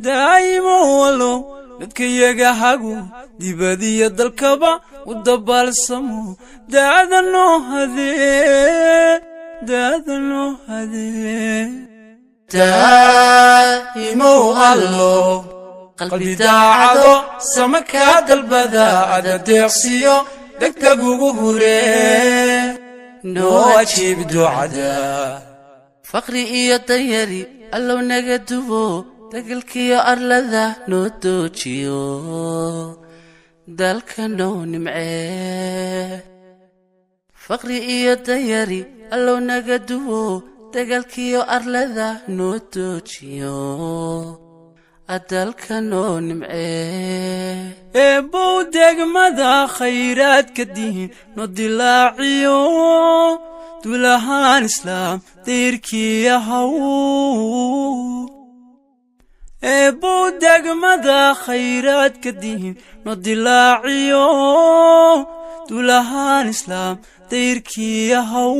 Daa'imo walo dadkayaga hagu dibadiyo dalkaba u dabaalsamo. Daada noo hadee, daada noo hadee. Daa'imow Allo, qalbi daacado sama kaa dalbada, ada deeqsiyo degdeg ugu huree, noo ajiib ducada. Faqri iyo danyari Allow naga dubo, dagalkiyo arlada noo doojiyo, dalka noo nimcee. Faqri iyo danyari Allow naga dubo, dagalkiyo arlada noo doojiyo, dalka noo nimcee. Eebbow degmada khayraadka dihin no dilaaciyo, dulahaan islaam dayrkii ahaw. Eebbow degmada khayraadka dihin no dilaaciyo, dulahaan islaam dayrkii ahaw.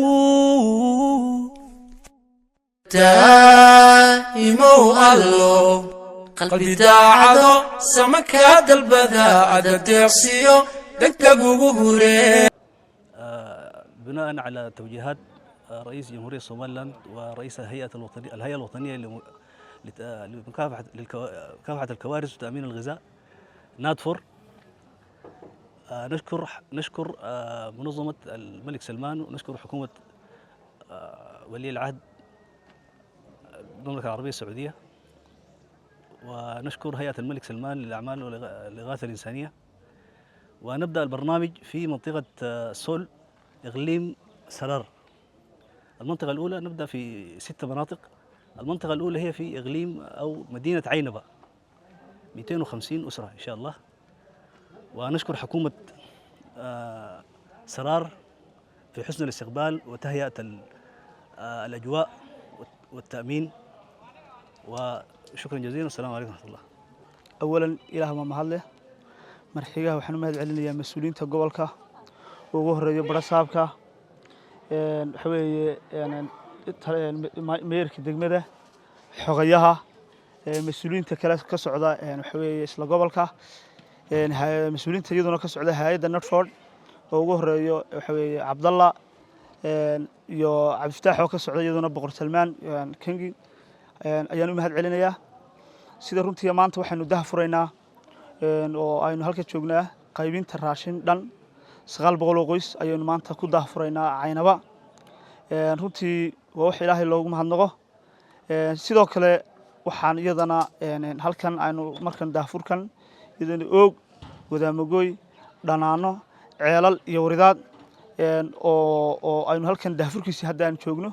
Daa'imow Allo, qalbi daacado sama kaa dalbada, ada deeqsiyo degdeg ugu huree. بناء على توجيهات رئيس جمهورية سوماليلاند ورئيس الهيئة الوطنية لمكافحة الكوارث وتأمين الغذاء نادفور، نشكر منظمة الملك سلمان ونشكر حكومة ولي العهد المملكة العربية السعودية ونشكر هيئة الملك سلمان للأعمال والإغاثة الإنسانية. ونبدأ البرنامج في منطقة سول، إقليم سرار. المنطقة الأولى، نبدأ في ست مناطق. المنطقة الأولى هي في إقليم أو مدينة عينبة، 250 أسرة إن شاء الله. ونشكر حكومة سرار في حسن الاستقبال وتهيئة الأجواء والتأمين، وشكرا جزيلا والسلام عليكم ورحمة الله. Awalan, Ilaah baa mahad leh. Marxigaha waxaan u mahad celinayaa mas-uuliyiinta gobolka, ugu horeeyo barasaabka, waxa weeye meerka degmada, xogayaha, mas-uuliyiinta kale ka socda waxa weeye isla gobolka, mas-uuliyiinta iyaduna ka socda hay-adda Netford oo ugu horeeyo waxa weeye Cabdalla iyo Cabdifataax oo ka socda iyaduna Boqor Salmaan Kengi ayaan u mahad celinayaa. Sida runtii maanta waxaynu daha furaynaa oo aynu halka joognaa qaybinta raashin dhan 900 oo qoys ayaynu maanta ku daha furaynaa Caynaba. Runtii waa wax Ilaahay loogu mahadnaqo. Sidoo kale waxaan iyadana halkan aynu markan daahfurkan iyadana Oog, Wadaamagoy, Dhanaano, Ceelal iyo Waridaad oo aynu halkan daahfurkiisi hadda aan joogno.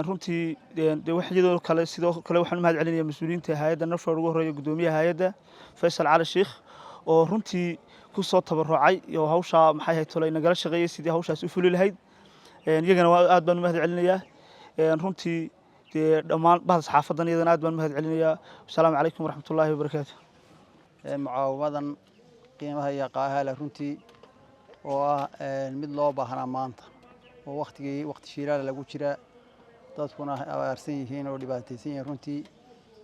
Runtii de wax iyadoo kale sidoo kale waxaan u mahad celinaya mas-uuliyiinta hay-adda Netford, ugu horeeya guddoomiyaha hay-adda Faysal Cali Sheikh, oo runtii ku soo tabarucay iyo hawshaa maxay ahayd tolay nagala shaqeeyey sidii hawshaas u fuli lahayd. Iyagana aad baan u mahad celinayaa. Runtii dee dhammaan bahda saxaafadan iyadana aad baan u mahad celinayaa. Wasalaamu calaykum waraxmatullaahi wabarakaatu. Mucaawimadan qiimaha iyo qaayaha leh runtii oo ah mid loo baahnaa maanta oo waktigii waqti shiiraala lagu jiraa, dadkuna abaarsan yihiin oo dhibaataysan yihiin, runtii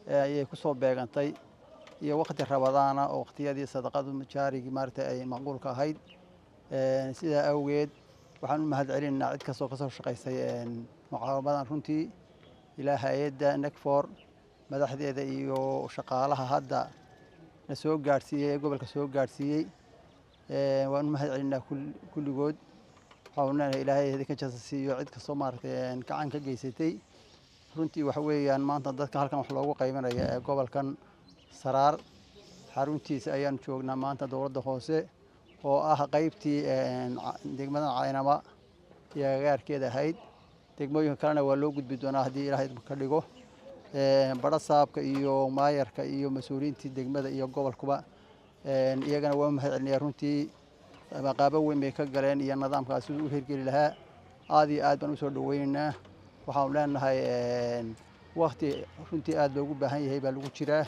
ayay ku soo beegantay, iyo waqti Rabadaana oo waqtiyadii sadaqadu jaarigii maaragtay ay macquulka ahayd. Sidaa awgeed waxaan u mahad celinaynaa cid kastoo kasoo shaqaysay mucaawimadan runtii, ilaa hay-adda Necfor madaxdeeda iyo shaqaalaha hadda na soo gaadhsiiyey ee gobolka soo gaadhsiiyey. Waan u mahad celinaa kulligood. Waxaan leenahay Ilaahay idinka jasa siiyo cid kastoo maaragtay gacan ka geysatay. Runtii waxa weeyaan maanta dadka halkan wax loogu qaybinaya ee gobolkan Saraar xaruntiisa ayaan joognaa maanta, dowladda hoose oo ah qaybtii degmada Caynaba iyo agagaarkeeda ahayd. Degmooyinka kalena waa loo gudbi doonaa haddii Ilaahay ka dhigo. Badhasaabka iyo maayarka iyo mas-uuliyiintii degmada iyo gobolkuba iyagana waa mahad celinaya. Runtii qaabo weyn bay ka galeen iyo nidaamkaas siduu u hirgeli lahaa. Aad iyo aad baan usoo dhaweynaynaa. Waxaanu leenahay wakti runtii aad loogu baahan yahay baa lagu jiraa.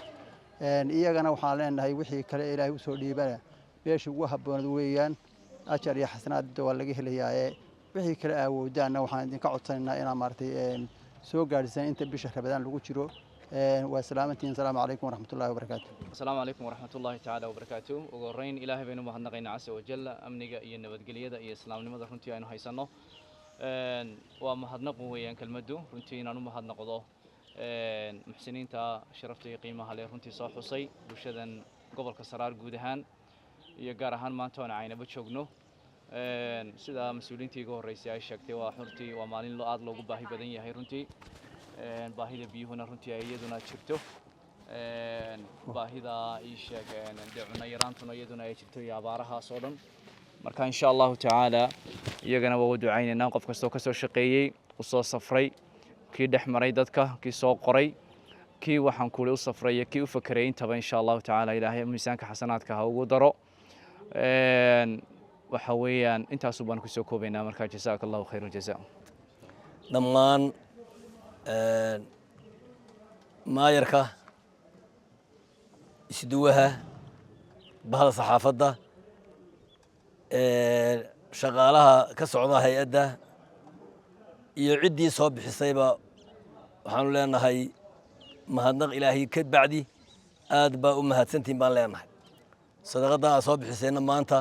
Iyagana waxaan leenahay wixii kale Ilaahay usoo dhiibana meesha ugu habboonad weeyaan, ajar iyo xasanaad waa laga helayaaye. Wixii kale awoodaanna waxaan idinka codsanaynaa inaa maaragtay soo gaadhisaan inta bisha Rabadaan lagu jiro. Waa salaamantihiin. Asalaamu calaykum waraxmatullahi wabarakaatu. Asalaamu calaykum waraxmatullahi tacaala wabarakaatu. Ugu horreyn, Ilaahay baynu mahadnaqaynaa casa wajal, amniga iyo nabadgelyada iyo islaamnimada runtii aynu haysanno. Waa mahadnaqu weeyaan kelmaddu runtii inaan u mahadnaqdo muxsiniinta sharafta iyo qiimaha leh runtii soo xusay bulshadan gobolka Saraar guud ahaan iyo gaar ahaan maanta oon Caynabo joogno. Sida mas-uuliyiintii iga horreysay ay sheegtay, waa runtii waa maalin aada loogu baahi badan yahay runtii. Baahida biyuhuna runtii ay iyaduna jirto, baahida ii sheeg dee cunno yaraantuna iyaduna ay jirto iyo abaarahaas oo dhan. Marka insha Allahu tacaala iyagana waa u ducaynaynaa, qof kastoo kasoo shaqeeyey, usoo safray, kii dhex maray dadka, kii soo qoray, kii waxaan kuli u safray iyo kii u fakerayay intaba, insha Allahu tacaala Ilaahay miisaanka xasanaadka ha ugu daro. Waxa weeyaan intaasu baan kusoo koobaynaa. Marka jazaaka Allahu khayru jaza. Dhammaan maayarka, isduwaha, bahda saxaafadda, shaqaalaha ka socda hay-adda iyo ciddii soo bixisayba, waxaanu leenahay mahadnaq Ilaahay ka bacdi aad baa u mahadsantihin baan leenahay. Sadaqadda aad soo bixisayna maanta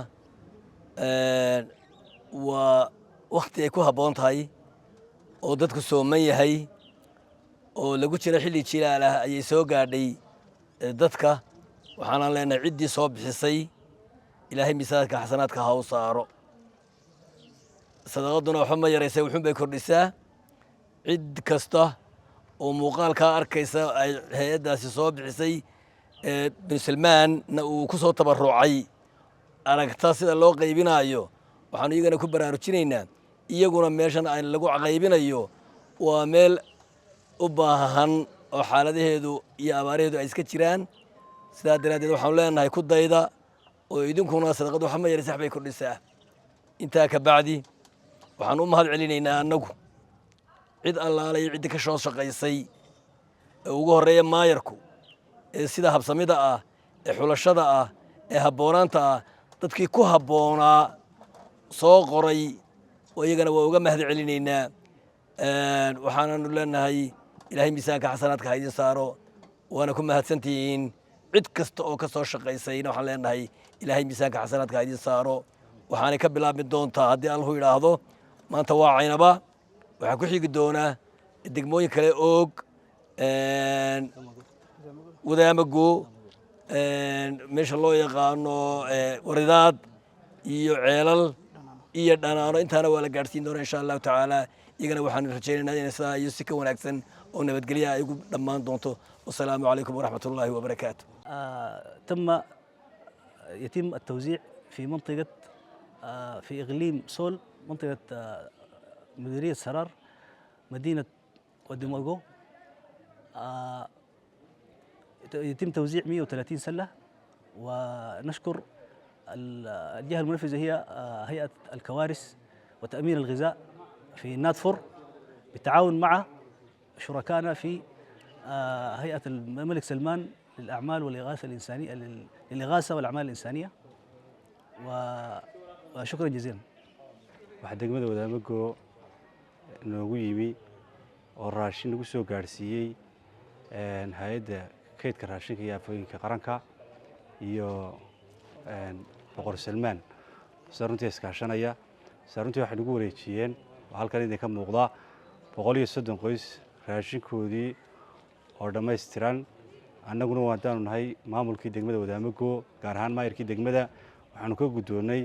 waa wakti ay ku habboon tahay oo dadku sooman yahay oo lagu jira xilli jilaal ah ayay soo gaadhay dadka. Waxaanaan leenahay ciddii soo bixisay Ilaahay miisaanka xasanaadka ha u saaro. Sadaqaduna waxba ma yaraysay, wuxuun bay kordhisaa. Cid kasta oo muuqaalkaa arkaysa ay hay-addaasi soo bixisay, Bin Salmaanna uu ku soo tabarucay, aragta sida loo qaybinaayo, waxaanu iyagana ku baraarujinaynaa iyaguna meeshan aan lagu qaybinayo waa meel u baahan oo xaaladaheedu iyo abaaraheedu ay iska jiraan. Sidaa daraaddeed waxaanu leenahay ku dayda oo idinkuna sadaqadu waxba ma yaraysa, wax bay kordhisaa. Intaa ka bacdi, waxaan u mahad celinaynaa annagu cid allaalay ciddii ka soo shaqaysay ee ugu horreeya maayarku, ee sida habsamida ah, ee xulashada ah, ee habboonaanta ah, dadkii ku habboonaa soo qoray oo iyagana waa uga mahad celinaynaa. Waxaananu leenahay Ilaahay miisaanka xasanaadka ha idin saaro, waana ku mahadsantihiin. Cid kasta oo ka soo shaqaysayna waxaan leenahay Ilaahay miisaanka xasanaadka ha idin saaro. Waxaanay ka bilaabmi doontaa haddii Allahu yidhaahdo, maanta waa Caynaba, waxaa ku xigi doonaa degmooyin kale, Oog, Wadaamago, meesha loo yaqaano Waridaad iyo Ceelal iyo Dhanaano. Intaana waa la gaadhsiin doonaa insha Allahu tacaala. Iyagana waxaan rajaynaynaa inay sidaa iyo si ka wanaagsan oo nabadgelya ay ugu dhammaan doonto. Wasalaamu calaykum waraxmat ullaahi wabarakaatu. تم يتم التوزيع في منطقة في إقليم سول، منطقة مديرية سرار، مدينة وديماغو. يتم توزيع 130 سلة، ونشكر الجهة المنفذة هي هيئة الكوارث وتأمين الغذاء في نادفور بالتعاون مع شركائنا في هيئة الملك سلمان للأعمال والإغاثة الإنسانية، للإغاثة والأعمال الإنسانية، وشكرا جزيلا. Waxaa degmada Wadaamago noogu yimi oo raashin nagu soo gaadhsiiyey hay-adda kaydka raashinka iyo aafooyinka qaranka iyo Boqor Salmaan sida runtii iskaashanaya. Sida runtii waxay nagu wareejiyeen oo halkan idinka muuqda 130 qoys raashinkoodii oo dhammaystiran. Annaguna haddaanu nahay maamulkii degmada Wadaamago, gaar ahaan maayarkii degmada, waxaanu ka guddoonnay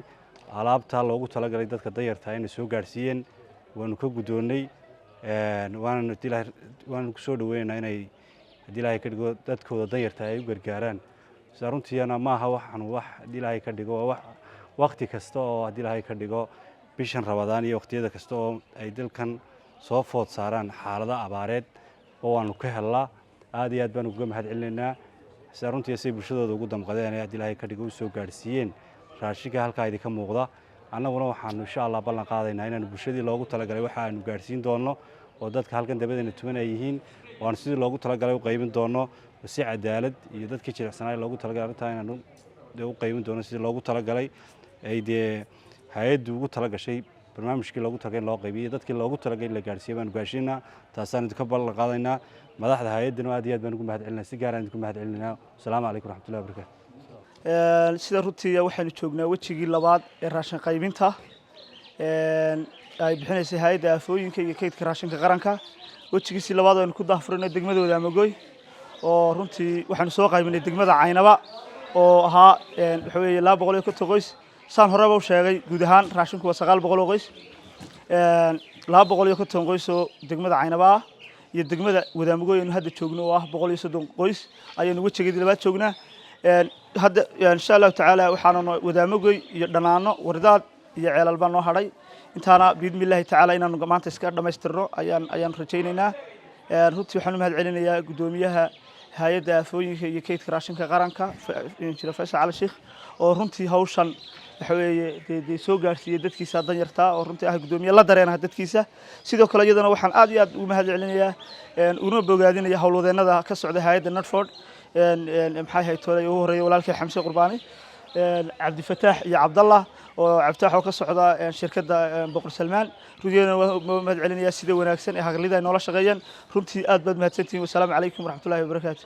alaabtaa loogu talagalay dadka danyartaa inay soo gaadhsiiyeen. Waanu ka guddoonnay, waanu ku soo dhaweynaynaa inay haddii Ilaahay ka dhigo dadkooda danyarta ay u gargaaraan. Sida runtiina maaha waxaan wax haddii Ilaahay ka dhigo waa wax waqti kasta oo haddii Ilaahay ka dhigo bishan Rabadaan iyo waqtiyada kasta oo ay dalkan soo food saaraan xaalado abaareed oo waanu ka helnaa. Aad iyo aad baanu uga mahad celinaynaa sida runtii say bulshadooda ugu damqadeen ee haddii Ilaahay ka dhigo u soo gaadhsiiyeen raashinka halkaa idinka muuqda. Annaguna waxaanu insha Allah ballan qaadaynaa inaanu bulshadii loogu talagalay waxa aanu gaadhsiin doonno oo dadka halkan dabadeena tuman ay yihiin, waanu sidii loogu talagalay u qaybin doonno si cadaalad iyo dadkii jilicsanaa loogu talagalay arrintaa inaanu dee u qaybin doono sidii loogu talagalay ay dee hay-addu ugu talagashay. Barnaamijkii loogu tagay in loo qaybiyey, dadkii loogu talagay in la gaadhsiiyo baanu gaadhsiinaa. Taasaan idinka ballan qaadaynaa. Madaxda hay-addana aad iyo aad baan ugu mahad celinaa, si gaaraan idinku mahad celinaa. Asalaamu calaykum waraxmatullahi wabarakatu. Sida runtii waxaynu joognaa wejigii labaad ee raashin qaybinta ay bixinaysay Hay-adda Aafooyinka iyo Kaydka Raashinka Qaranka. Wejigiisii labaad aynu ku daahfurino degmada Wadaamagoy, oo runtii waxaanu soo qaybinay degmada Caynaba oo ahaa waxa weeye 250 qoys. Saan horeba u sheegay, guud ahaan raashinku waa 900 oo qoys. 250 qoys oo degmada Caynaba ah iyo degmada Wadaamagoy aynu hadda joogno oo ah 130 qoys ayaynu wejigeedii labaad joognaa hadda, insha Allahu tacaala. Waxaana Wadaamagoy iyo Dhanaano, Wardaad iyo Ceelal baa noo hadhay. Intaana biidni Illaahi tacaala inaanu maanta iska dhammaystirno ayaan rajaynaynaa. Runtii waxaan u mahad celinayaa guddoomiyaha Hay-adda Aafooyinka iyo Kaydka Raashinka Qaranka, Injineer Faysal Cali Sheikh, oo runtii hawshan waxa weeye dee soo gaarsiiyey dadkiisa danyartaa, oo runtii ah guddoomiye la dareenaha dadkiisa. Sidoo kale iyadana waxaan aad iyo aad ugu mahad celinayaa una bogaadinaya howlwadeennada ka socda hay-adda Nutford, maxay ahayd tooley, ugu horreeya walaalkay Xamse Qurbaani, Cabdifataax iyo Cabdallah, oo Cabdifatax oo ka socda shirkadda Boqor Salmaan. Runtiina waa mahad celinayaa sida wanaagsan ee haglida ay noola shaqeeyeen. Runtii aad baad mahadsantihiin. Wasalaamu calaykum waraxmatullahi wabarakaatu.